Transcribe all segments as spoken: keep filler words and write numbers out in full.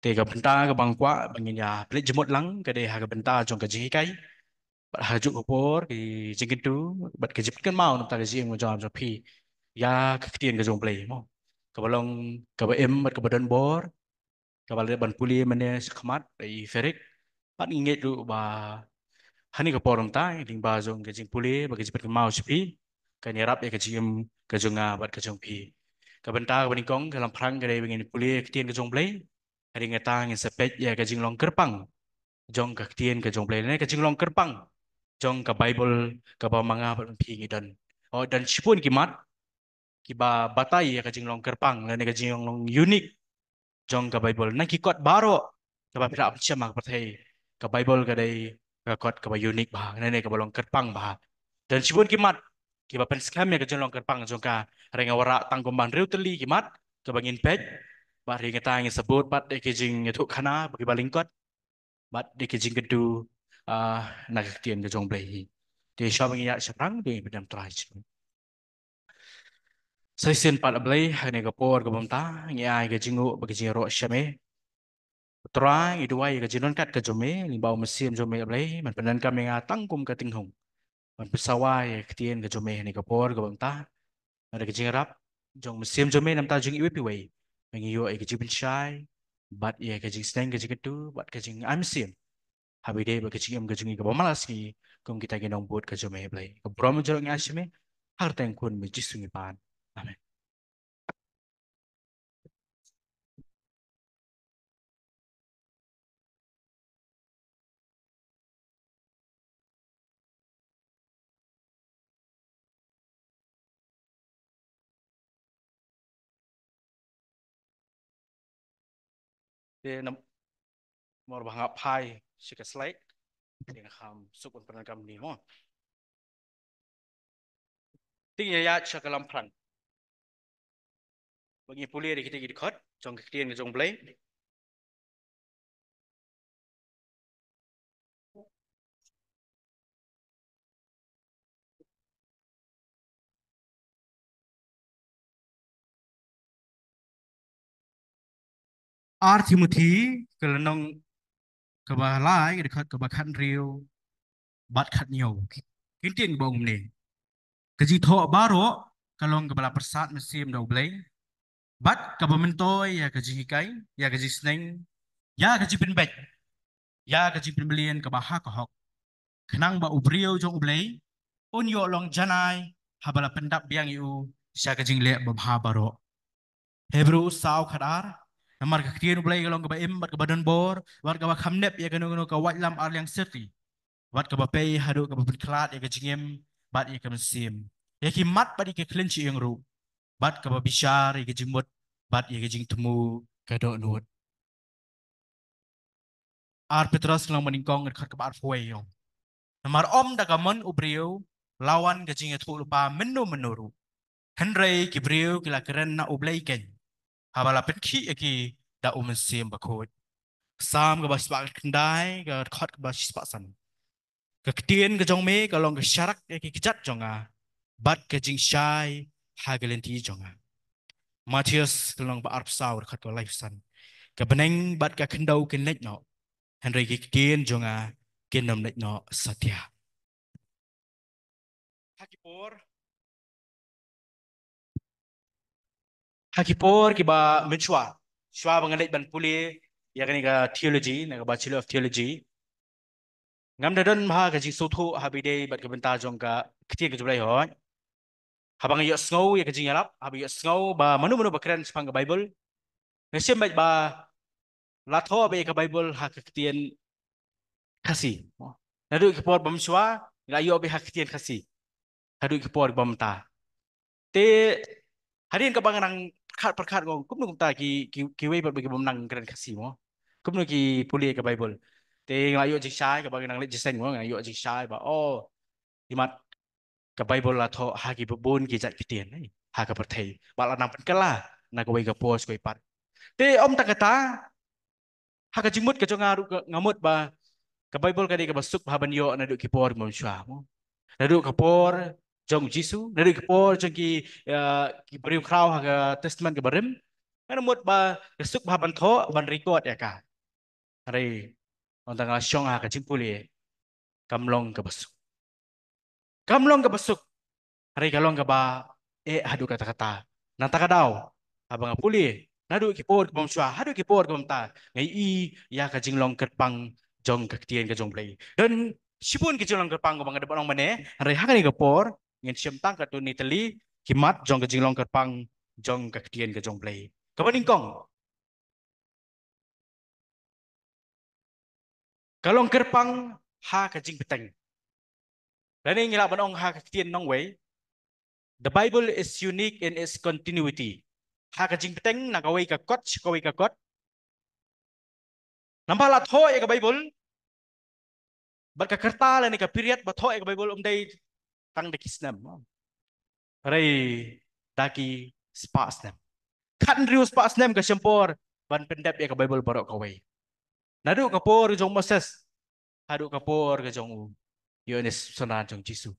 Te ka bynta kaba nga kwah ba ngin ïa pynleit jingmut lang ka dei ha ka bynta jong ka jinghikai bad ha kajuh ka por ka jingkyntu bad ka jingpynkynmaw na ka bynta ka jingim jong phi ïa ka ktien ka jong U Blei mo, kaba long kaba im bad kaba don bor, kaba la dep ban pule mynne shakhmat da i Ferik. Bad ngi ngeit ruh ba ha kane ka por mynta lyngba jong ka jingpule bad ka jingpynkynmaw sha phi, kan ïarap ïa ka jingim ka jong nga bad ka jong phi. Ka bynta kaba nyngkong ka lamphrang ka dei ba ngin pule ïa ka ktien ka jong U Blei. Hynrei mynta ngin sa peit ïa ka jinglong kyrpang jong ka ktien ka jong U Blei lane ka jinglong kyrpang jong ka Baibl kaba ma nga bad phi ngi don. Oh, don shibun ki mat kiba batai ïa ka jinglong kyrpang lane ka jinglong unique jong ka Baibl na ki kot baroh kaba phi lah pynshem ha ka pyrthei. Ka Baibl ka dei ka kot kaba unique bha lane kaba long kyrpang bha. Don shibun ki mat kiba pynskhem ïa ka jinglong kyrpang jong ka. Hynrei nga wanrah tang kumba hynriew tylli ki mat kaba ngin peit bad hynrei mynta ngin sa bud bad ïa ki jingïathuhkhana bad kiba lyngkot bad ïa ki jingkyntu, ah, na ka ktien ka jong U Blei. Te shuwa ba ngin ïaid shaphrang to ngin pyndem Trai. Sa shisien pat A Blei, ha kane ka por kaba mynta ngi ai ka jingnguh bad ka jingïaroh sha me. Trai, ngi duwai ïa ka jingdonkam ka jong me lyngba U Mynsiem jong me A Blei, men pyndonkam ïa nga tang kum ka tynghong ban pynsawa ïa ka ktien ka jong me ha kane ka por kaba mynta. Ngi da ka jingïarap jong U Mynsiem jong me na ka bynta jong iwei pa iwei, ba ngin ïoh ïa ka jingpynshai bad ïa ka jingsneng, ka jingkyntu bad ka jingai mynsiem ha kaba ïadei bad ka jingim ka jong ngi kaba man la ka sngi kum kita ki nongbud ka jong me A Blei. Ka burom jong ngi ai sha me ha ka kyrteng u Khun me Jisu ngi pan. Amen. Te namar ba nga phai sha ka slide, te nga kham suk ban pyndonkam ni mo. Te ngin ïaid sha ka lamphrang ba ngin pule da kita ki dkhot jong ka ktien ka jong U Blei. Ar Timothi ka lynnong kaba lai, ka dkhot kaba khathynriew bad khathynñiew. Ki ktien ba ong kumne: Ka jingthoh baroh ka long kaba la pyrsad mynsiem da U Blei bad kaba myntoi ïa ka jinghikai, ïa ka jingsneng, ïa ka jingpynbeit, ïa ka jingpynbeit kaba ha ka hok, khnang ba u briew jong U Blei un ïoh long janai haba la pyndap biang ïa u sha ka jingleh babha baroh. Hebru saw khatar: Namar ka ktien U Blei ka long kaba im bad kaba don bor bad kaba kham nep ïa kano kano ka waitlam arliang syrti, bad kaba pei haduh kaba pynkhlad ïa ka jingim bad ïa ka mynsiem, ïa ki mat bad ïa ki khlem shi ïing ruh, bad kaba bishar ïa ka jingmut bad ïa ka jingthmu ka dohnud. Ar Petros ka lynnong ba nyngkong ka dkhot kaba arphew wei ong: Namar ym da ka mon u briew la wan ka jingïathuhlypa mynno mynno ruh, hynrei ki briew ki la kren na U Blei keiñ haba la pynkhih ïa ki da U Mynsiem Bakhuid. Salm kaba shispah khyndai ka dkhot kaba shispah san: Ka ktien ka jong me ka long ka sharak ïa ki kjat jong nga bad ka jingshai ha ka lynti jong nga. Mathaios ka lynnong ba arphew saw ka dkhot kaba laiphew san: Ka bneng bad ka khyndew kin leit noh, hynrei ki ktien jong nga kin ym leit noh satia. Ha ki por, ha ki por kiba mynshuwa, shuwa ba nga leit ban pule ïa kane ka theology, na ka Bachelor of Theology, ngam da don bha ka jingsngewthuh ha kaba ïadei bad ka bynta jong ka ktien ka jong U Blei hooid. Haba nga ïohsngew ïa ka jingïalap, haba ïohsngew ba mano mano ba kren shaphang ka Baibl, nga shem beit ba la thoh beit ïa ka Baibl ha ka ktien Khasi. Naduh ki por ba mynshuwa nga la ïoh beit ha ka ktien Khasi haduh ki por ba mynta. Te hadien kaba nga nang pyrkhat pyrkhat, nga ong kumno kumta ki, ki, kiwei pat ba ki bym nang kren Khasi mo, kumno ki pule ka Baibl. Te nga la ïoh jingshai kaba nga nang leit jingïaseng mo, nga la ïoh jingshai ba, oh, imat ka Baibl la thoh ha kiba bun ki jait ktien, eh, ha ka pyrthei, ba la nang pynkylla na kawei ka por sha kawei pat. Te ym tang kata, ha ka jingmut ka jong nga ruh ka, nga mut ba ka Baibl ka dei kaba suk bha ban ïoh naduh ki por mynshuwa mo, naduh ka por jong u Jisu, naduh ki por jong ki, eh, ki briew khraw ha ka Testament kaba rim, Nga mut ba ka suk ba ban thoh, ban record ïa ka. Hynrei, ong tang la shong ha ka jingpule, kam long kaba suk. Kam long kaba suk. Hynrei ka long kaba eh haduh katta katta. Nangta ka daw, haba nga pule, naduh ki por kaba mynshuwa haduh ki por kaba mynta, nga ïohi ïa ka jinglong kyrpang jong ka ktien ka jong Blei. Don shibun ki jinglong kyrpang kaba nga dep ban ong mynne, hynrei ha kane ka por ngin shim tang katto katne tylli ki mat jong ka jinglong kyrpang jong ka ktien ka jong Blei. Kaba nyngkong, ka long kyrpang ha ka jingbteng. Lane ngi lah ban ong ha ka ktien nongwei, the Bible is unique in its continuity. Ha ka jingbteng na kawei ka kot sha kawei ka kot. Namar la thoh ïa ka Bible, bad ka kyrta lane ka period ba thoh ïa ka Bible ym dei tang da ki snem, hynrei da ki spah snem. Khathynriew spah snem ka shim por ban pyndep ïa ka Bible baroh kawei. Naduh ka por jong Moses haduh ka por ka jong u Ïoannis synran jong Jisu.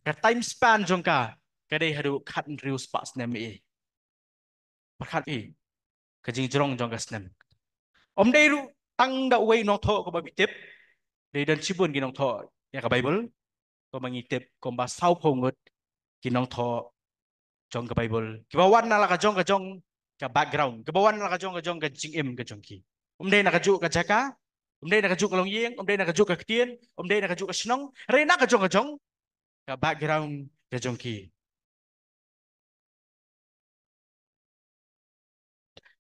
Ka time span jong ka, ka dei haduh khathynriew spah snem eh. Pyrkhat ïa ka jingjrong jong ka snem. Ym dei ruh tang da uwei u nongthoh kaba phi tip. Dei don shibun ki nongthoh ïa ka Bible. Kumba ngi tip kumba sawphew ngut ki nongthoh jong ka Bible, kiba wan na la ka jong ka jong ka background, kiba wan na la ka jong ka jong ka jingim ka jong ki. Ym dei na kajuh ka jaka, ym dei na kajuh ka longïing, ym dei na kajuh ka ktien, ym dei na kajuh ka shnong, hynrei na ka jong ka jong ka background ka jong ki.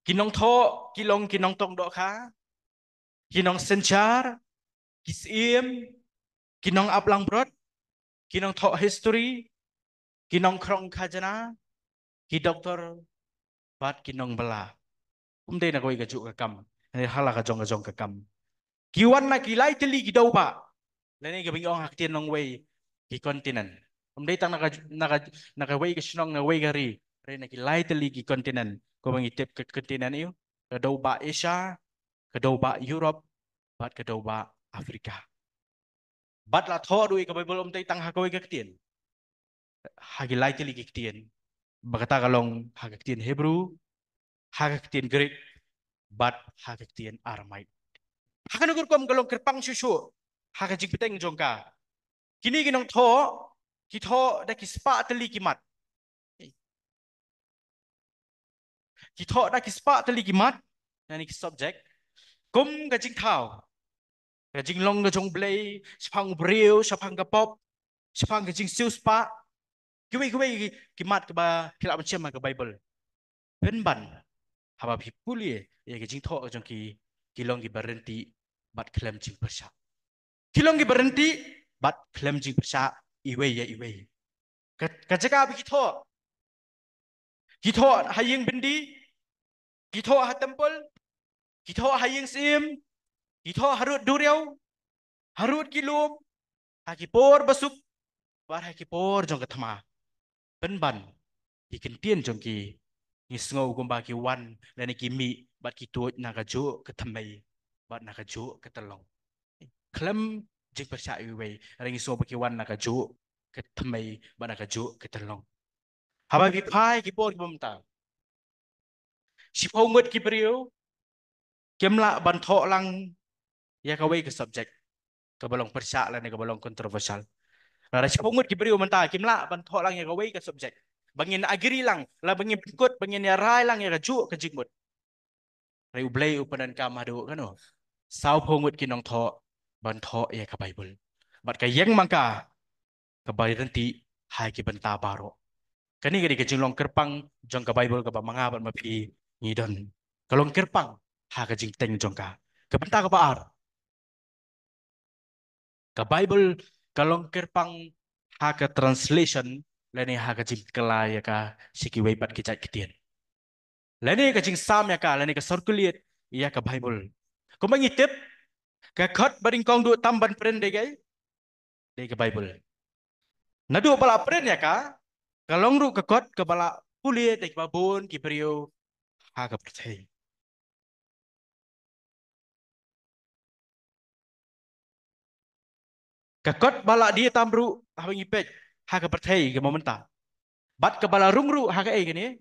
Ki nongthoh ki long ki nongtong dohkha, ki nongsynshar, ki syiem, ki nongap langbrot, ki nongthoh history, ki nongkhrong khajna, ki doktor, bad ki nongbylla. Ym dei na kawei kajuh ka kam, hynrei ha la ka jong ka jong ka kam. Ki wan na ki lai tylli ki dewbah, lane kaba ngi ong ha ka ktien nongwei, ki continent. Ym dei tang na ka, na ka, na kawei ka shnong, na kawei ka ri, hynrei na ki lai tylli ki continent. Kumba ngi tip ka continent ïa u, ka dewbah Asia, ka dewbah Europe, bad ka dewbah Africa. Bad la thoh ruh ïa ka Bible ym dei tang ha kawei ka ktien, ha ki lai tylli ki ktien. Ba kata ka long ha ka ktien Hebrew, ha ka ktien Greek, bad ha ka ktien Aramaic. Ha kano ka rukom ka long kyrpang shuh shuh ha ka jingbteng jong ka. Kine ki nongthoh ki thoh da ki spah tylli ki mat. Ki thoh da ki spah tylli ki mat, lane ki subject, kum ka jingthaw, ka jinglong ka jong U Blei shaphang u briew, shaphang ka pop, shaphang ka jingsiewspah. Kiwei kiwei ki, ki mat kiba phi lah ban shem ha ka Bible. Pynban haba phi pule ïa ka jingthoh ka jong ki, ki long kiba ryntih bad khlem jingpyrshah. Ki long kiba ryntih bad khlem jingpyrshah iwei ïa iwei. Ka, ka jaka ba ki thoh, ki thoh ha ïing byndi, ki thoh ha temple, ki thoh ha ïing syiem, ki thoh harud duriaw, harud ki lum, ha ki por ba suk, bad ha ki por jong ka thma. Pynban ki ktien jong ki, ngi sngew kumba ki wan lane ki mih bad ki tuid na kajuh ka thymmei bad na kajuh ka tyllong. Khlem jingpyrshah iwei, hynrei ngi sngew ba ki wan na kajuh ka thymmei bad na kajuh ka tyllong. Haba phi phai ki por kiba mynta, shiphew ngut ki briew kim lah ban thoh lang ïa kawei ka subject kaba long pyrshah lane kaba long controversial. Lada shiphew ngut ki briew mynta kim lah ban thoh lang ïa kawei ka subject, ba ngin agree lang, la ba ngin pynkut, ba ngin ïarai lang ïa kajuh ka jingmut, hynrei U Blei u pyndonkam haduh kano, sawphew ngut ki nongthoh ban thoh ïa ka Bible. Bad ka ïeng ma ka kaba ryntih ha ki bynta baroh. Kane ka dei ka jinglong kyrpang jong ka Bible kaba ma nga bad ma phi ngi don. Ka long kyrpang ha ka jingteng jong ka. Ka bynta kaba ar, ka Bible ka long kyrpang ha ka translation lane ha ka jingkylla ïa ka sha kiwei pat ki jait ktien, lane ka jingsam ïa ka, lane ka circulate ïa ka Bible. Kumba ngi tip, ka kot ba nyngkong duh tam ban print dei kaei? Dei ka Bible. Naduh ba la print ïa ka, ka long ruh ka kot kaba la pule da kiba bun ki briew ha ka pyrthei. Ka kot ba la die tam ruh, haba ngi peit ha ka pyrthei ka mynta, bad kaba la rung ruh ha kaei kane?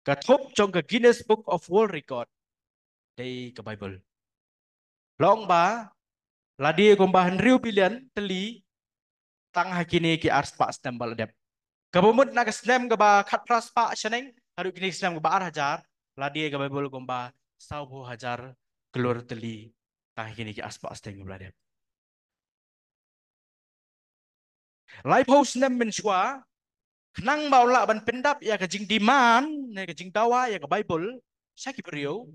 ka thup jong ka Guinness Book of World Record dei ka Baibl. Long ba la die kumba hynriew billion tylli tang ha kine ki arspah snem ba la dep. Kaba mut na ka snem kaba khatphra spah shaneng haduh kine ki snem kaba ar hajar, la die ka Baibl kumba sawphew hajar klur tylli tang ha kine ki arspah snem kaba la dep. Laiphew snem mynshuwa, khnang ba u lah ban pyndap ïa ka jingdemand ne ka jingdawa ïa ka Baibl sha ki briew,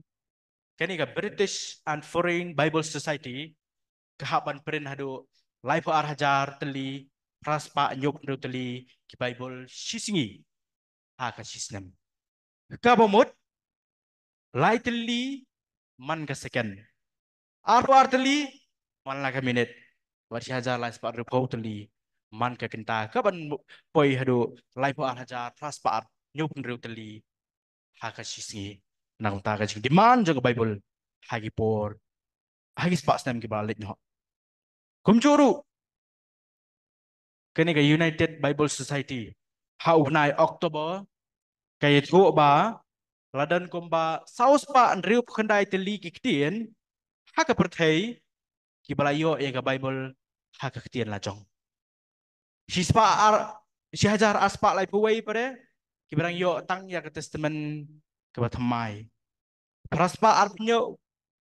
kane ka British and Foreign Bible Society ka hap ban print haduh laiphew ar hajar tylli phra spah hynñiewphew hynriew tylli ki Baibl shi sngi ha ka shi snem. Kaba mut lai tylli man ka second, arphew ar tylli man la ka minit, bad shi hajar lai spah hynriewphew tylli man ka kynta, kaban poi haduh laiphew ar hajar phra spah hynñiewphew hynriew tylli ha ka shi sngi. Na ka bynta ka jingdemand jong ka Baibl ha ki por, ha ki spah snem kiba la leit noh. Kumjuh ruh, kane ka United Bible Society ha u bnai October ka ïathuh ba la don kumba saw spah hynriewphew khyndai tylli ki ktien ha ka pyrthei kiba la ïoh ïa ka Baibl ha ka ktien la jong. Shi spah ar, shi hajar ar spah laiphew wei pat kiba dang ïoh tang ïa ka Testament kaba thymmai. Phra spah arphew hynñiew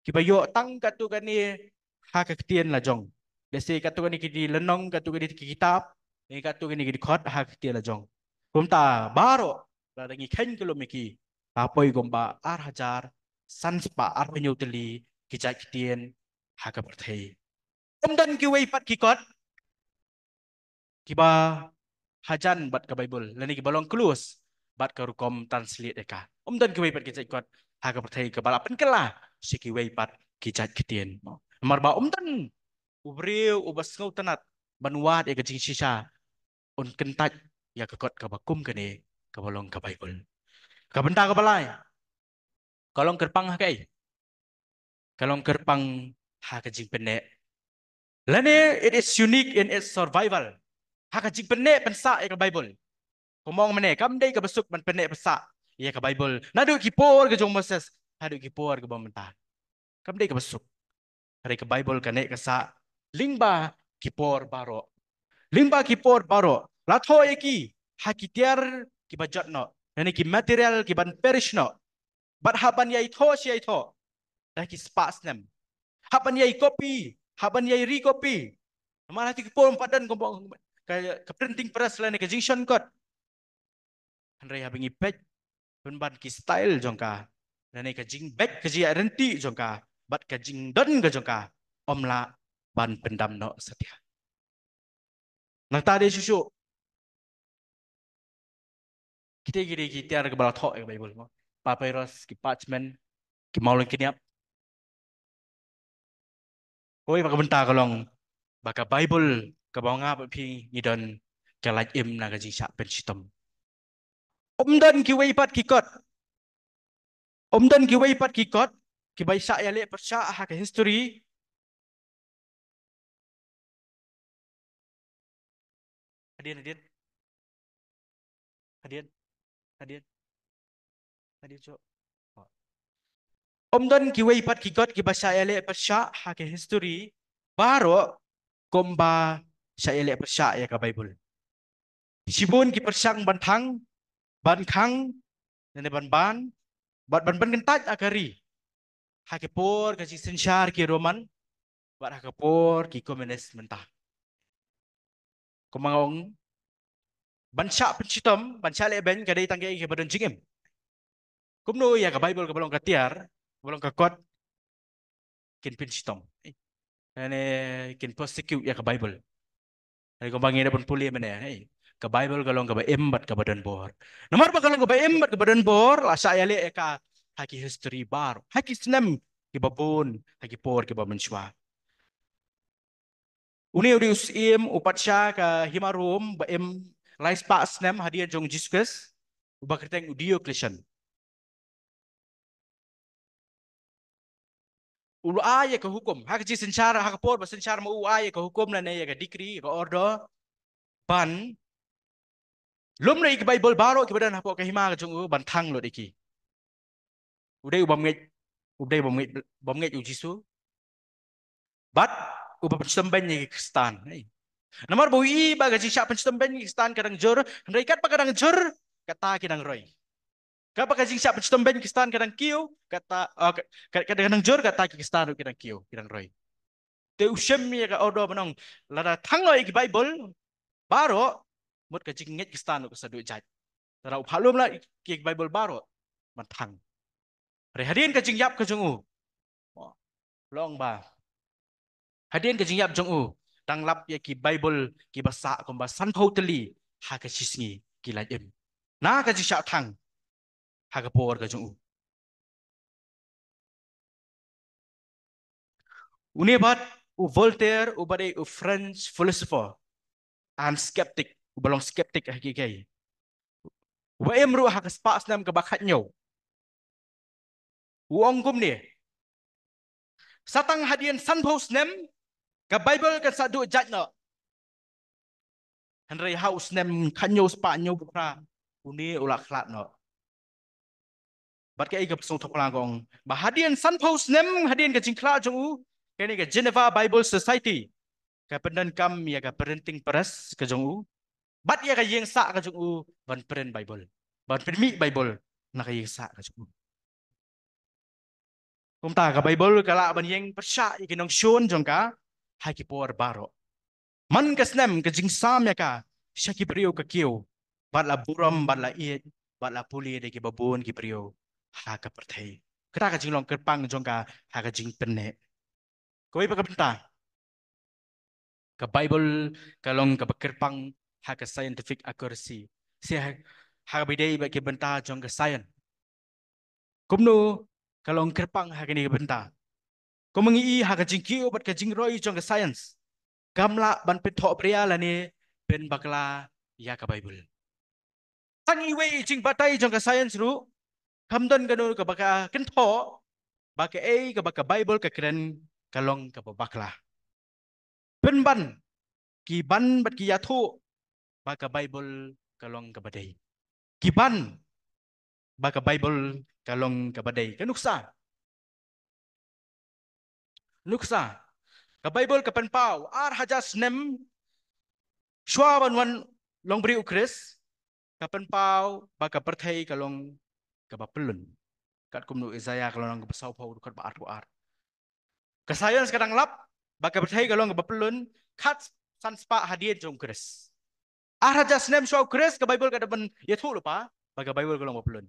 kiba ïoh tang katto katne ha ka ktien la jong. Lehse katto katne ki dei lynnong, katto katne ki kitab, ne katto katne ki dkhot ha ka ktien la jong. Kumta baroh lada ngi kheiñ kyllum ïa ki, la poi kumba ar hajar san spah arphew hynñiew tylli ki jait ktien ha ka pyrthei. Ym don kiwei pat ki kot kiba hajan bad ka Baibl lane kiba long close bad ka rukom translate ïa ka. Ym don kiwei pat ki jait kot ha ka pyrthei kaba la pynkylla sha kiwei pat ki jait ktien. Namar ba ym don u briew uba sngewtynnat ban wad ïa ka jingshisha un kyntait ïa ka kot kaba kum kane kaba long ka Baibl. Ka bynta kaba lai ka long kyrpang ha kaei? Ka long kyrpang ha ka jingpynneh. Lane it is unique in its survival. Ha ka jingpynneh pynsah ïa ka Baibl. Kumba ong mynne, kam dei kaba suk ban pynneh pynsah ïa ka Baibl naduh ki por ka jong Moses haduh ki por kaba mynta. Kam dei kaba suk. Hynrei ka Baibl ka neh ka sah lyngba ki por baroh. Lyngba ki por baroh la thoh ïa ki ha ki tiar kiba jot noh, lane ki material kiban perish noh. Bad hap ban ïai thoh shi ïai thoh da ki spah snem. Hap ban ïai copy, hap ban ïai recopy. Namar ha ki por ym pat don ka, ka, ka printing press lane ka jingshon kot. Hynrei haba ngi peit pynban ki style jong ka, lane ka jingbeit, ka jingïaryntih jong ka bad ka jingdon ka jong ka, ym lah ban pyndam noh satia. Nangta dei shuh shuh kita ki dei ki tiar kiba la thoh ïa ka Baibl mo. Papyrus, ki parchment, ki mawlyngkniap. Kawei pat ka bynta ka long ba ka Baibl kaba nga bad phi ngi don ka la im na ka jingshah pynshitom. Ym don kiwei pat ki kot. Ym don kiwei pat ki kot kiba shah ïaleh pyrshah ha ka history. Hadien, hadien. Hadien. Hadien. Hadien shuh. Ym don kiwei pat ki kot kiba shah ïaleh pyrshah ha ka history baroh kumba shah ïaleh pyrshah ïa ka Baibl. Shibun ki pyrshang ban thang, ban khang, lane ban ban, bad ban ban kyntait ha ka ri ha ka por ka jingsynshar ki Roman bad ha ka por ki komunis mynta. Kumba nga ong, ban shah pynshitom, ban shah lehbeiñ ka dei tang kaei kaba don jingim. Kumno ïa ka Baibl kaba long ka tiar, kaba long ka kot, kin pynshitom, eh, ne kin persecute ïa ka Baibl. Hynrei kumba ngi da pule mynne, eh, ka Baibl ka long kaba im bad kaba don bor. Namar ba ka long kaba im bad kaba don bor, la shah ïaleh ïa ka ha ki history baroh, ha ki snem kiba bun, ha ki por kiba mynshuwa. Une u dei u syiem u patsha ka hima Rom ba im lai spah snem hadien jong u Jisu Khrist, uba kyrteng u Diocletian. U la ai ïa ka hukum ha ka jingsynshar, ha ka por ba synshar ma u, u ai ïa ka hukum lane ïa ka decree, ïa ka order ban Lum noh ïa ki Baibl baroh kiba don hapoh ka hima ka jong u ban thang lut ïa ki. U dei u bym ngeit, u dei u bym ngeit, bym ngeit ïa u Jisu. Bad uba pynshitom bein ïa ki Khristan. Hei. Namar ba u ïohi ba ka jingshah pynshitom bein ïa ki Khristan ka dang jur, hynrei katba ka dang jur, kata ki dang roi. Katba ka jingshah pynshitom bein ïa ki Khristan ka dang kiew, kata, ah, ka, ka, ka dang jur, kata ki Khristan ruh ki dang kiew, ki dang roi. Te u shim ïa ka order ban ong, lada thang noh ïa ki Baibl baroh, mut ka jingngeit Khristan ruh ka sa duh jait. Lada u phah lum la ïa ki Baibl baroh ban thang. Hynrei hadien ka jingïap ka jong u, long ba, hadien ka jingïap jong u, dang lap ïa ki Baibl kiba sah kumba sanphew tylli ha ka shisngi, ki lait im. Na ka jingshah thang ha ka por ka jong u. Une pat u Voltaire, uba dei u French philosopher and skeptic, uba long skeptic ha kiei kiei, uba im ruh ha ka spah snem kaba khathynñiew. U ong kumne: Sa tang hadien sanphew snem, ka Baibl kan sa duh jait noh. Hynrei ha u snem khathynñiew spah hynñiewphew phra, une u la khlad noh. Bad kaei kaba shu thok plang ka ong ba hadien sanphew snem hadien ka jingkhlad jong u, kane ka Geneva Bible Society ka pyndonkam ïa ka printing press ka jong u bad ïa ka ïing sah ka jong u ban print Baibl, ban pynmih Baibl na ka ïing sah ka jong u. Kumta ka Baibl ka lah ban ïeng pyrshah ïa ki nongshun jong ka ha ki por baroh. Man ka snem ka jingsam ïa ka sha ki briew ka kiew, bad la burom, bad la ïeit, bad la pule da kiba bun ki briew ha ka pyrthei. Kata ka jinglong kyrpang jong ka ha ka jingpynneh. Kawei pat ka bynta, ka Baibl ka long kaba kyrpang ha ka scientific accuracy. Shi ha, ha kaba ïadei bad ki bynta jong ka science. Kumno ka long kyrpang ha kane ka bynta? Kumba ngi i ha ka jingkiew bad ka jingroi jong ka science, kam lah ban pynthoh bria lane pynbakla ïa ka Baibl. Tang iwei i jingbatai jong ka science ruh, kam don kano kaba ka kynthoh ba kaei kaba ka Baibl ka kren ka long kaba bakla. Pynban ki ban bad ki ïathuh ba ka Baibl ka long kaba dei. Ki ban ba ka Baibl ka long kaba dei. Ka nuksa. Nuksa. Ka Baibl ka pynpaw ar hajar snem shuwa ban wan long briew u Khrist, ka pynpaw ba ka pyrthei ka long kaba pyllun. Katkumno Isaiah ka lynnong kaba sawphew dkhot ba arphew ar. Ka science ka dang lap ba ka pyrthei ka long kaba pyllun khatsan spah hadien jong u Khrist. Ar hajar snem shuwa u Khrist ka Baibl ka dang ban ïathuh lypa ba ka Baibl ka long kaba pyllun.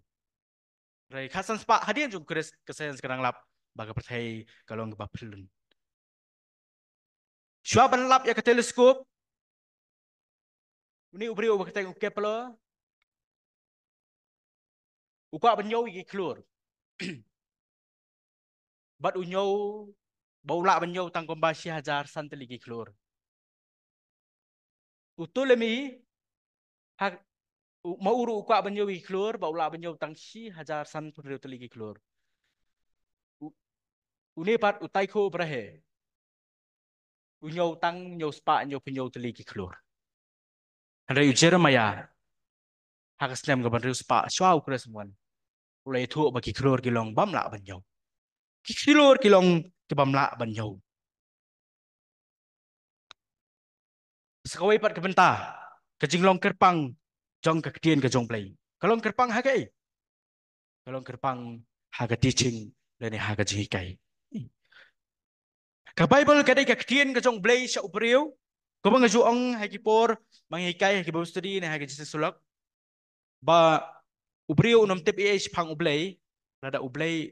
Hynrei khatsan spah hadien jong u Khrist ka science ka dang lap ba ka pyrthei ka long kaba pyllun. Shuwa ban lap ïa ka telescope, une u briew uba kyrteng u Kepler u kwah ban ñiew ïa ki khlur. Bad u ñiew, ba u lah ban ñiew tang kumba shi hajar san tylli ki khlur. U Ptolemy, ha, u, ma u ruh u kwah ban ñiew ïa ki khlur, ba u lah ban ñiew tang shi hajar san phew hynriew tylli ki khlur. U, une pat u Tycho Brahe u ñiew tang hynñiew spah hynñiewphew hynñiew tylli ki khlur. Hynrei u Jeremiah, ha ka snem kaba hynriew spah shuwa u Khrist wan, u la ïathuh ba ki khlur ki long bym lah ban ñiew. Ki khlur ki long ki bym lah ban ñiew. Sa kawei pat ka bynta, ka jinglong kyrpang jong ka ktien ka jong U Blei ka long kyrpang ha kaei? Ka long kyrpang ha ka teaching lane ha ka jinghikai. Ka Baibl ka dei ka ktien ka jong U Blei sha u briew. Kumba nga ju ong ha ki por ba nga hikai ha ki Bible study ne ha ki Jingsngewsih Sulok, ba u briew un ym tip ei ei shaphang U Blei lada U Blei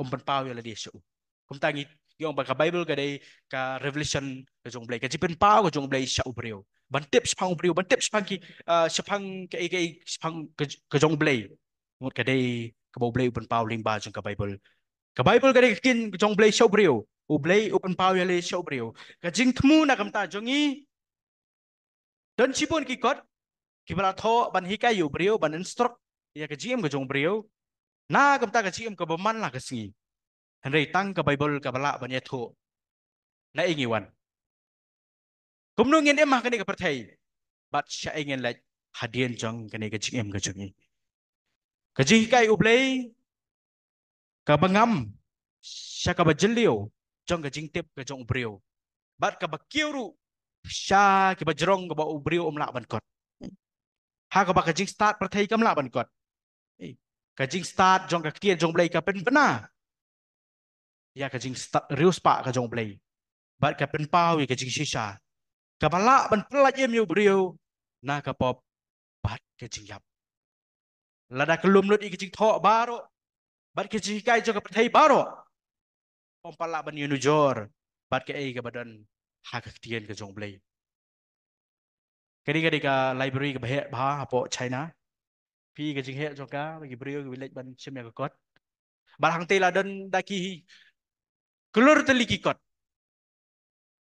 um pynpaw ïa lade sha u. Kumta ngi, ngi ong ba ka Baibl ka dei ka revelation ka jong U Blei, ka jingpynpaw ka jong U Blei sha u briew ban tip shaphang u briew, ban tip shaphang ki, ah, shaphang kaei kaei shaphang ka, ka jong U Blei. Mut ka dei kaba U Blei u pynpaw lyngba jong ka Baibl. Ka Baibl ka dei ka ktien ka jong U Blei sha u briew. U Blei u pynpaw ïa lade sha u briew. Ka jingthmu na ka bynta jong ngi, don shibun ki kot kiba la thoh ban hikai ïa u briew, ban instruct ïa ka jingim ka jong u briew na ka bynta ka jingim kaba man la ka sngi. Hynrei tang ka Baibl kaba lah ban ïathuh naei ngi wan, kumno ngin im ha kane ka pyrthei, bad shaei ngin leit hadien jong kane ka jingim ka jong ngi. Ka jinghikai U Blei kaba ngam sha kaba jylliew jong ka jingtip ka jong u briew, bad kaba kiew ruh sha kiba jrong kaba u briew um lah ban kot. Ha kaba ka jingstad pyrthei kam lah ban kot. Ei, ka jingstad jong ka ktien jong U Blei ka pynbna ïa ka jingstad riewspah ka jong U Blei, bad ka pynpaw ïa ka jingshisha kaba lah ban pyllait im ïa u briew na ka pop bad ka jingïap. Lada ka lum lut ïa ka jingthoh baroh bad ka jinghikai jong ka pyrthei baroh, ym pat lah ban ïanujor bad kaei kaba don ha ka ktien ka jong U Blei. Kane ka dei ka library kaba heh bha hapoh China. Phi, ka jingheh jong ka, ba ki briew ki leit ban shim ïa ka kot. Bad hangtei la don da ki klur tylli ki kot.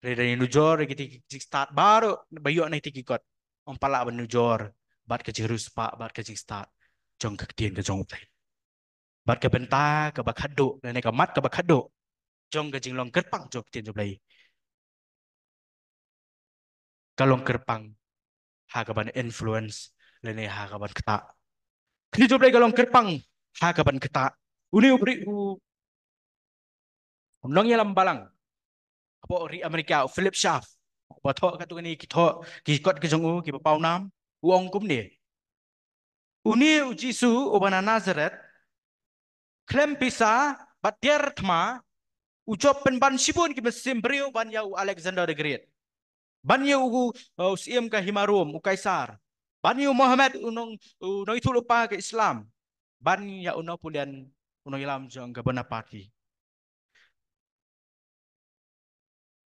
Hynrei lada ngi nujor ïa kitei ki jingstad baroh ba ïoh na kitei ki kot, ym pat lah ban nujor bad ka jingriewspah bad ka jingstad jong ka ktien ka jong U Blei. Bad ka bynta kaba khatduh, lane ka mat kaba khatduh jong ka jinglong kyrpang jong ka ktien jong U Blei, ka long kyrpang ha kaban influence lane ha kaban ktah. Ka ktien jong U Blei ka long kyrpang ha kaban ktah. Une u briew u, u nongïalam balang hapoh ri Amerika, u Philip Schaff, uba thoh katto katne ki thoh, ki kot ki jong u kiba pawnam, u ong kumne: Une u Jisu uba na Nazareth, khlem pisa bad tiar thma, u jop pynban shibun ki mynsiem briew ban ïa u Alexander the Great, ban ïa u, u siem ka hima Rom, u Kaisar, ban ïa u Mohammed, u nong, u nongïathuhlypa ka Islam, ban ïa u Napoleon, u nongïalam jong ka Bonaparte.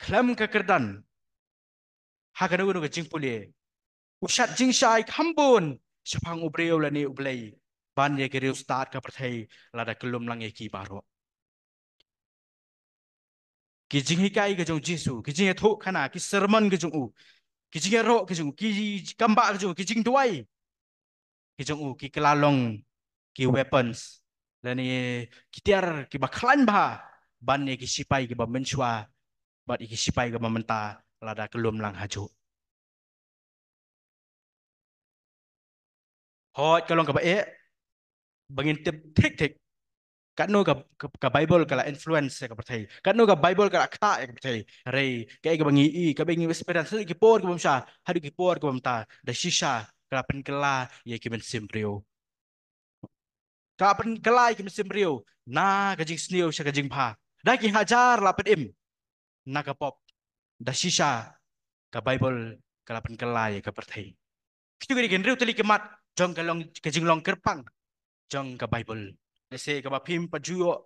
Khlem ka kyrdan ha kano kano ka jingpule, u shad jingshai kham bun shaphang u briew lane U Blei, ban ïa ka riewstad ka pyrthei lada ka lum lang ïa ki baroh. Ki jinghikai ka jong u Jisu, ki jingïathuhkhana, ki sermon ka jong u, ki jingïaroh ka jong u, ki kambah ka jong u, ki jingduwai ki jong u, ki kylla long ki weapons lane ki tiar kiba khlaiñ bha ban ïa ki shipai kiba mynshuwa bad ïa ki shipai kiba mynta lada ka lum lang hajuh. Hooid, ka long kaba eh ba ngin tip thik thik katno ka, ka, ka Bible ka la influence ïa ka pyrthei, katno ka Bible ka la ktah ïa ka pyrthei. Hynrei kaei kaba ngi i, kaba ngi experience, haduh ki por ki bym shah, haduh ki por ki bym ta, da shisha ka la pynkylla ïa ki mynsiem briew. Ka la pynkylla ïa ki mynsiem briew na ka jingsniew sha ka jingbha. Da ki hajar la pynim na ka pop, da shisha ka Bible ka la pynkylla ïa ka pyrthei. Kitu ki dei ki hynriew tylli ki mat jong ka long, ka jinglong kyrpang jong ka Bible. Lehse kaba phim pat ju ïoh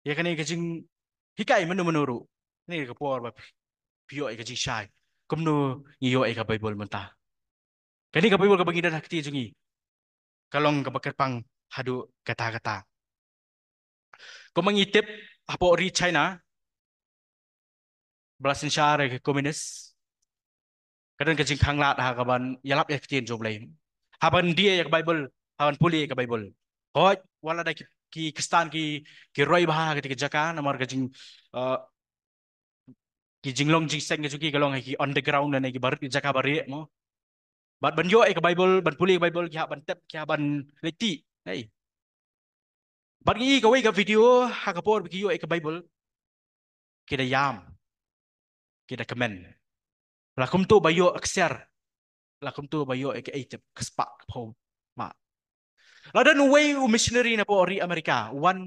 ïa kane ka jinghikai mynno mynno ruh, kane ka por ba phi, phi ïoh ïa ka jingshai kumno ngi ïoh ïa ka Bible mynta. Kane ka Bible kaba ngi don ha kti jong ngi ka long kaba kyrpang haduh katta katta. Kumba ngi tip, hapoh ri China ba la synshar ïa ka komunis, ka don ka jingkhanglad ha kaban ïalap ïa ka ktien jong U Blei, ha ban die ïa ka Bible, ha ban pule ïa ka Bible. Hooid, wat la da ki, ki Khristan ki, ki roi bha ha kata ka jaka namar ka jing, eh, ki jinglong jingseng ka jong ki ka long ha ki underground lane ki barit, ki jaka barieh mo. Bad ban ïoh ïa ka Bible, ban pule ïa ka Bible, ki hap ban tep, ki hap ban leit tih. Hei. Bad ngi i kawei ka video ha ka por ba ki ïoh ïa ka Bible, ki da ïam, ki da kmen. La kumto ba ïoh ksiar, la kumto ba ïoh ïa kaei, tip, ka spah ka phew mah. La don uwei u missionary napoh ri Amerika, u wan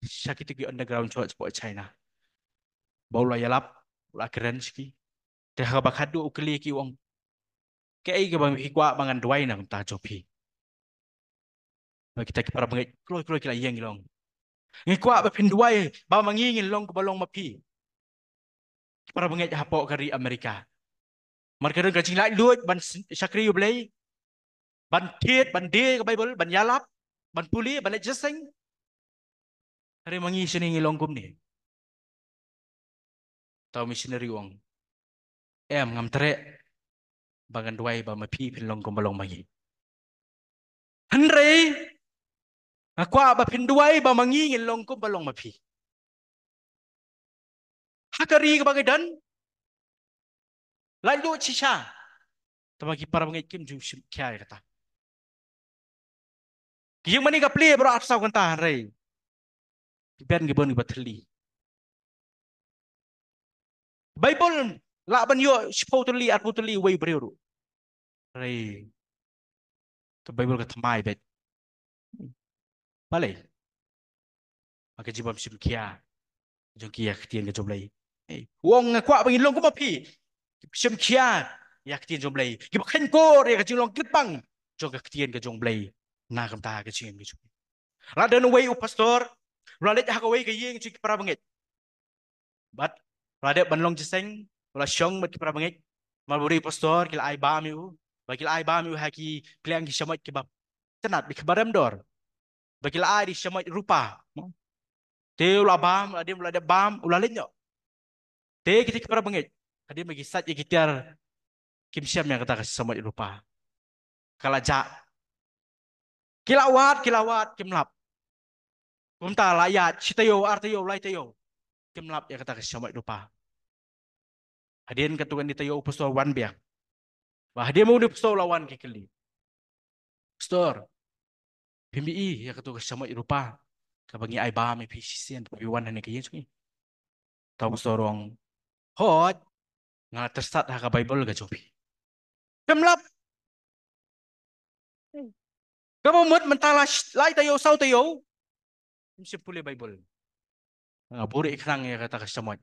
sha kitu ki underground church hapoh China. Ba u la ïalap, u la kren sha ki. Te ha kaba khatduh u kylli ki, u ong: Kaei kaba phi kwah ba ngan duwai na ka bynta jong phi? Ba kita ki para bangeit kloi kloi ki la ïeng, ki la ong: Ngi kwah ba phin duwai ba ma ngi ngin long kumba long ma phi. Ki para bangeit hapoh ka ri Amerika, namar ka don ka jinglaitluid ban s-, shakri U Blei, ban thied, ban die ka Bible, ban ïalap, ban pule, ban leit jingïaseng. Hynrei ma ngi shane ngi long kumne. Te u missionary u ong: Em, ngam treh ba ngan duwai ba ma phi phin long kumba long ma ngi. Hynrei nga kwah ba phin duwai ba ma ngi ngin long kumba long ma phi. Ha ka ri kaba ngi don, laitluid shisha. Tangba ki para bangeit kim ju shim khia ïa kata. Ki ïing mane ka plie baroh arphew saw kynta, hynrei ki biang ki bun kiba thylli. Baibl lah ban ïoh shiphew tylli, arphew tylli uwei u briew ruh. Hynrei ka Baibl ka thymmai beit. Balei? Namar ka jingbym shim khia jong ki ïa ka ktien ka jong U Blei. Hei, u ong nga kwah ba ngin long kum ma phi, kiba shim khia ïa ka ktien jong U Blei, kiba kheiñ kor ïa ka jinglong kyrpang jong ka ktien ka jong U Blei na ka bynta ka jingim ka jong ki. La don uwei u pastor, u la leit ha kawei ka ïing jong ki para bangeit. Bad u la dep ban long jingïaseng, u la shong bad ki para bangeit. Namar ba u dei u pastor, ki la ai bam ïa u. Bad ki la ai bam ïa u ha ki pliang ki shamoit kiba tynnat, kiba rem dor. Bad ki la ai da ki shamoit rupa. Te u la bam, u la dep, u la dep bam, u la leit noh. Te kita ki para bangeit, hadien ba ki sait ïa ki tiar, kim shem ïa kata ka shamoit rupa. Ka la jah. Ki la wad, ki la wad, kim lap. Kumta la ïaid shi taïew, ar taïew, lai taïew, kim lap ïa kata ka shamoit rupa. Hadien katto katne taïew u pastor u wan biang. Bad hadien ba une u pastor u la wan, ki kylli, "Pastor, phim ïohi ïa katto ka shamoit rupa kaba ngi ai bam ïa phi shisien ba phi wan hangne ha ka ïing jong ngi?" Te u pastor u ong, "Hooid, nga la tyrsad ha ka Baibl ka jong phi." Kim lap. Kaba mut mynta la sh-, lai taïew, saw taïew, kim shym pule Baibl. Nga buhrieh khnang ïa kata ka shamoit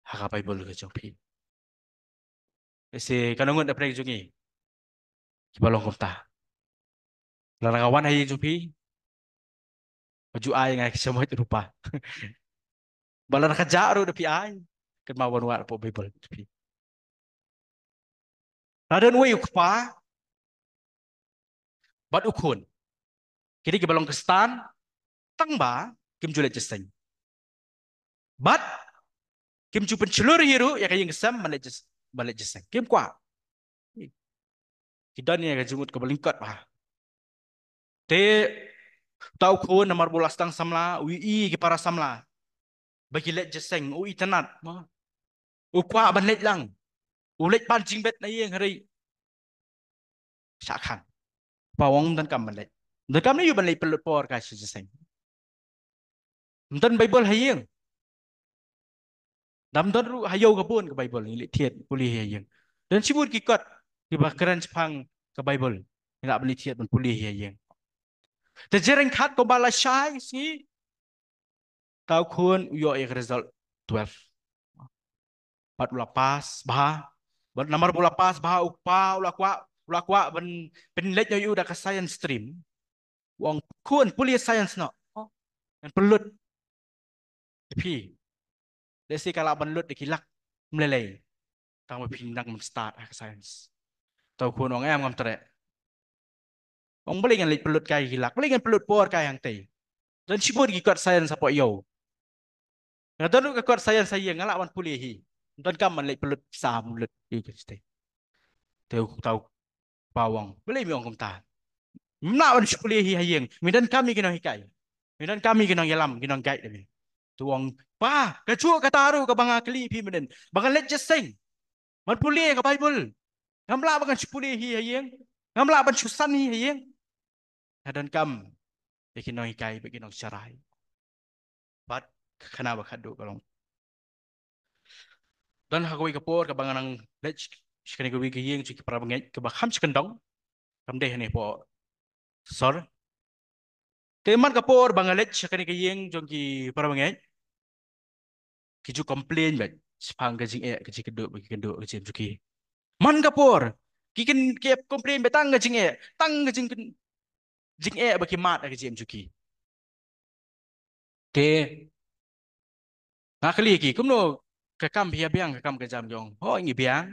ha ka Baibl ka jong phi. Lehse katno ngut na pdeng jong ngi kiba long kumta. Lada ka wan ha ïing jong phi, ba ju ai ïa nga ki shamoit rupa. Bad lada ka jah ruh da phi ai, kynmaw ban wad hapoh Baibl jong phi. La don uwei u kpa bad u khun. Ki dei kiba long Khristan, tangba kim ju leit jingïaseng. Bad kim ju pynshlur hi ruh ïa ka ïing ka sem ban leit jingïas-, ban leit jingïaseng. Kim kwah. Ki don ïa ka jingmut kaba lyngkot bha. Te uta u khun, namar ba u la sdang samla, u ïohi ïa ki para samla ba ki leit jingïaseng, u itynnad, mo. U kwah ban leit lang. U leit pan jingbit na ïing, hynrei shah khang. Kpa u ong ym donkam ban leit. Ym donkam ne ïoh ban leit pynlut por kai sha jingïaseng. Ym don Baibl ha ïing. Ym don ruh ha ïew ka bun ka Baibl, ngi leit thied pule ha ïing. Don shibun ki kot kiba kren shaphang ka Baibl, ngi lah ban leit thied ban pule ha ïing. Te jingryngkat kumba la shai sngi, uta u khun u ïoh ïa ka result twelve. Bad u la pass bha. Bad namar ba u la pass bha, u kpa u la kwah, u la kwah ban pynleit noh ïa u da ka science stream. U ong, "Khun, pule science noh. Ngan pynlut ïa phi. Lehse ka lah ban lut da ki lak mlei lei, tangba phi nang ban stad ha ka science." Uta u khun u ong, "Em, ngam treh." U ong, "Balei ngan leit pynlut kai ki lak? Balei ngan pynlut por kai hangtei? Don shibun ki kot science hapoh ïew. Nga don ruh ka kot science ha ïing, nga lah ban pule hi. Ym donkam ban leit pynlut pisa ban lut ïa ka science." Te uta u kpa u ong, "Balei me ong kumta? Mem lah ban shu pule hi ha ïing. Me donkam ïa ki nonghikai. Me donkam ïa ki nongïalam, ki nongguide me." Te u ong, "Pa, kajuh kata ruh kaba nga kylli ïa phi mynnin, ba ngan leit jingïaseng ban pule ka Baibl. Ngam lah ba ngan shu pule hi ha ïing. Ngam lah ban shu san hi ha ïing. Nga donkam ïa ki nonghikai bad ki nongsharai." Bad ka khana ba khatduh ka long, don ha kawei ka por kaba nga nang leit sha kane kawei ka ïing jong ki para bangeit kaba kham sha kyndong, kam dei hangne hapoh sor. Te man ka por ba nga leit sha kane ka ïing jong ki para bangeit, ki ju complain beit shaphang ka jingeh, ka jingkynduh ba ki kynduh ha ka jingim jong ki. Man ka por ki kyn-, ki complain beit tang ka jingeh, tang ka jingkyn-, jingeh ba ki mad ha ka jingim jong ki. Te nga kylli ki, "Kumno ka kam phi ïa biang, ka kam ka jam?" Ki ong, "Hooid, ngi biang.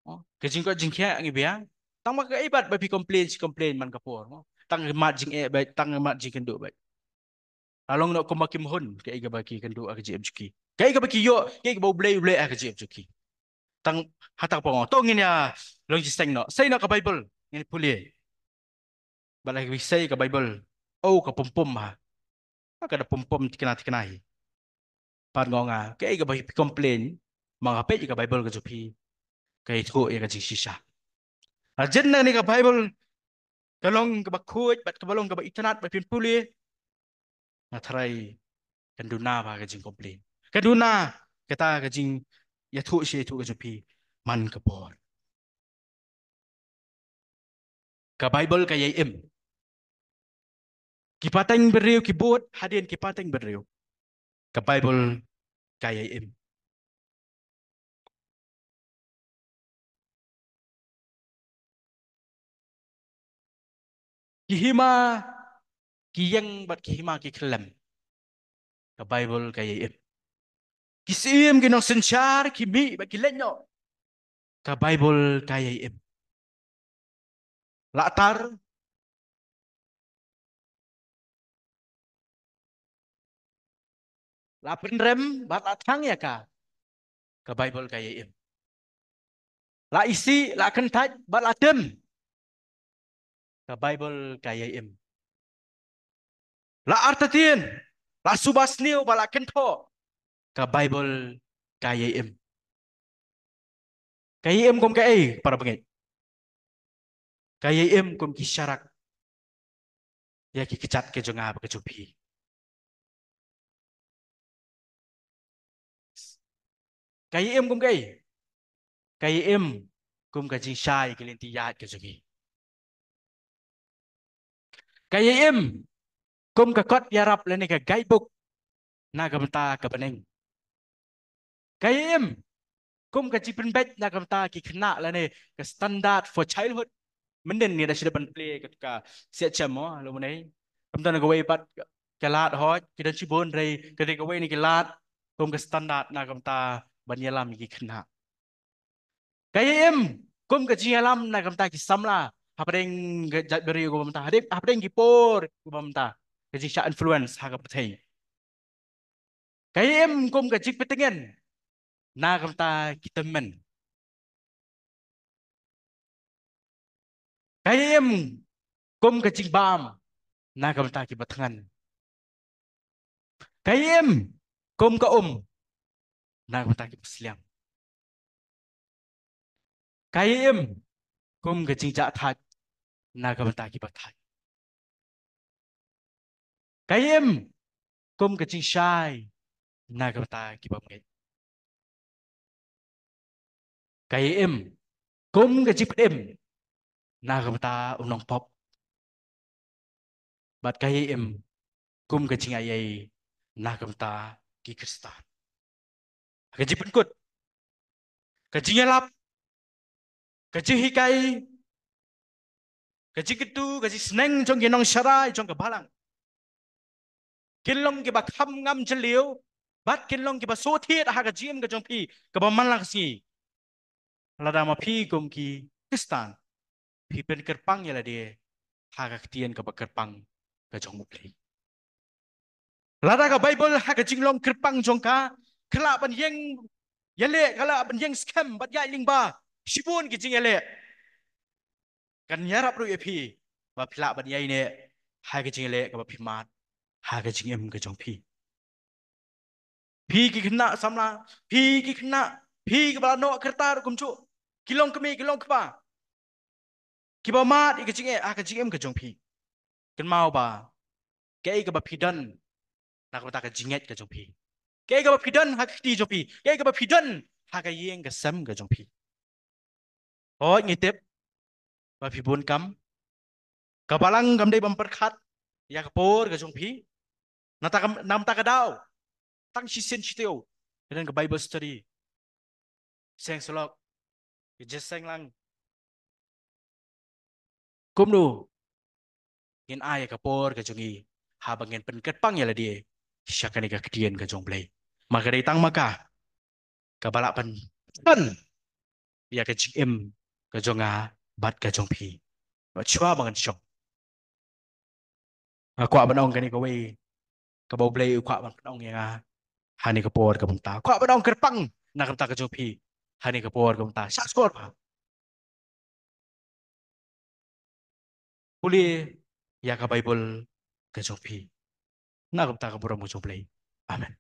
Oh, ka jingkoit jingkhiah ngi biang. Tangba kaei pat ba phi complain shi complain man ka por, oh? Tang ka mad jingeh beit, tang ka mad jingkynduh beit. La long noh kumba kim hun kaei kaba ki kynduh ha ka jingim jong ki. Kaei kaba ki ïoh, kaei kaba U Blei u leh ha ka jingim jong ki." Tang hata ka por nga ong, "To ngin ïa long jingïaseng noh. Sei noh ka Baibl, ngin pule." Bad la ki sei ka Baibl, oh, ka pom pom ha. Ka da pom pom thikna thikna hi. Bad nga ong, "Kaei kaba phi complain, ma nga peit ïa ka Baibl ka jong phi, ka ïathuh ïa ka jingshisha." Lada jin na kane ka Baibl ka long kaba khuid bad kaba long kaba itynnad ba phin pule, nga tharai kan duna ba ka jingcomplain, kan duna kata ka jingïathuh shi ïathuh ka jong phi man ka por. Ka Baibl ka ïai im. Ki pateng briew ki bud hadien ki pateng briew. Ka Baibl ka ïai im. Ki hima ki ïeng bad ki hima ki khyllem. Ka Baibl ka ïai im. Ki syiem ki nongsynshar ki mih bad ki leit noh. Ka Baibl ka ïai im. La tar, la pynrem bad la thang ïa ka. Ka Baibl ka ïai im. La isih, la kyntait bad la tem. Ka Baibl ka ïai im. La artatien, la suba sniew bad la kynthoh. Ka Baibl ka ïai im. Ka ïai im kum kaei para bangeit? Ka ïai im kum ki sharak ïa ki kjat ka jong nga bad ka jong phi. Ka ïai im kum kaei? Ka ïai im kum ka jingshai ki lynti ïaid ka jong ngi. Ka ïai im kum ka kot ïarap lane ka guidebook na ka bynta ka bneng. Ka ïai im kum ka jingpynbeit na ka bynta ki khynnah lane ka standard for childhood. Mynnin ngi da shu dep ban plie ka, ka siat chem mo, lo mynne. Kumta na kawei pat ka lad hoi, ki don shibun, hynrei ka dei kawei na ki lad kum ka standard na ka bynta ban ïalam ïa ki khynnah. Ka ïai im kum ka jingïalam na ka bynta ki samla hapdeng ka jaitbynriew kaba mynta, hapdeng, hapdeng ki por kaba mynta, ka jingshah influence ha ka pyrthei. Ka ïai im kum ka jingpyntngen na ka bynta ki tymmen. Ka ïai im kum ka jingbam na ka bynta kiba thngan. Ka ïai im kum ka um na ka bynta kiba sliang. Ka ïai im kum ka jingjahthait na ka bynta kiba thait. Ka ïai im kum ka jingshai na ka bynta kiba bangeit. Ka ïai im kum ka jingpynim na ka bynta u nongpop. Bad ka ïai im kum ka jingaiei na ka bynta ki Khristan. Ka jingpynkut, ka jingïalap, ka jinghikai, ka jingkyntu, ka jingsneng jong ki nongsharai jong ka balang kin long kiba kham ngam jylliew bad kin long kiba sngewthuh ha ka jingim ka jong phi kaba man la ka sngi. Lada ma phi kum ki Khristan phi pynkyrpang ïa lade ha ka ktien kaba kyrpang ka jong U Blei. Lada ka Baibl ha ka jinglong kyrpang jong ka ka lah ban ïeng ïaleh, ka lah ban ïeng skhem bad ïaid lyngba shibun ki jingïaleh, kan ïarap ruh ïa phi ba phi lah ban ïaineh ha ka jingïaleh kaba phi mad ha ka jingim ka jong phi. Phi ki khynnah samla, phi ki khynnah, phi kiba la noh kyrta kumjuh, ki longkmie ki longkpa kiba mad ïa ka jingeh ha ka jingim ka jong phi, kynmaw ba kaei kaba phi don na ka bynta ka jingngeit ka jong phi, kaei kaba phi don ha ka kti jong phi, kaei kaba phi don ha ka ïing ka sem ka jong phi. Hooid, ngi tip ba phi bun kam. Ka balang kam dei ban pyrkhat ïa ka por ka jong phi. Na ta ka, na ta ka daw, tang shisien shi taïew ka don ka Bible study. Seng slok, ka jingïaseng lang. Kumno ngin ai ka por ka jong ngi haba ngin pynkyrpang ïa lade sha kane ka ktien ka jong U Blei? Ma ka dei tang ma ka kaba lah ban pynpoi ïa ka jingim ka jong nga bad ka jong phi. Shuwa ba ngan shong, nga kwah ban ong kane kawei kaba U Blei u kwah ban pynong ïa nga ha kane ka por kaba mynta. Kwah ban ong kyrpang na ka bynta ka jong phi ha kane ka por kaba mynta. Shah shkor ba pule ïa ka Bible ka jong phi. Na ka bynta ka burom ka jong U Blei. Amen.